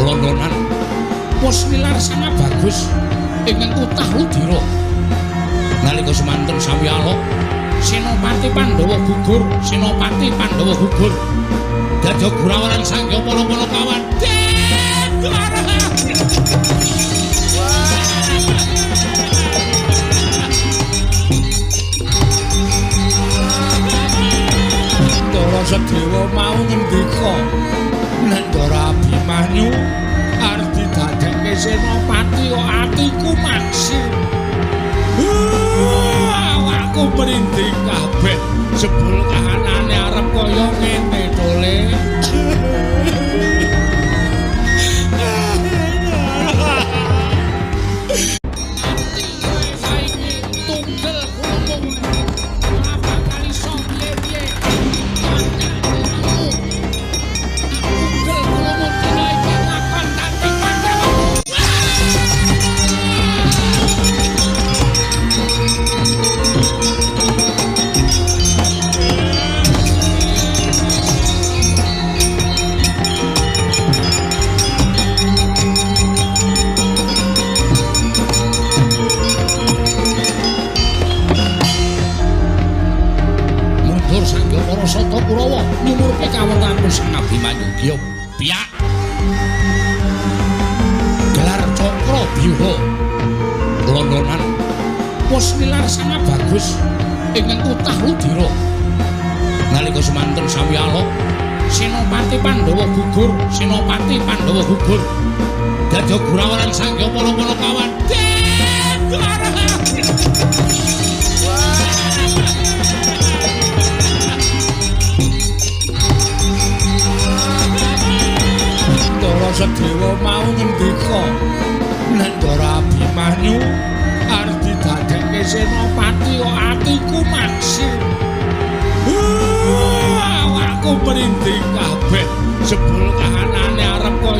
Londonan wis nilar sangat bagus ingkang kutah Ludira. Nalika semanten sami alok Senopati Pandhawa gugur, Senopati Pandhawa gugur. Dadi gurawaran sangya para-para kawan. Ndara Sadewa mau ngendika, nek Ndara Abimanyu arep didadekke senopati kok atiku maksir. Awakku merinding kabeh, jebul kahanane arep kaya ngene tole. Kurawa nyumurke kawertanipun Sang Abimanyu Gya piyak gelar cakra byuha Londonan wis nilar sangat bagus ingkang kutah Ludira. Nalika semanten sami alok Senopati Pandhawa gugur, Senopati Pandhawa gugur. Dadi gurawaran sangya para-para kawan. Ndara Sadewa mau ngendika, nek Ndara Abimanyu arep didadekke senopati kok atiku maksir. Awakku merinding kabeh, jebul kahanane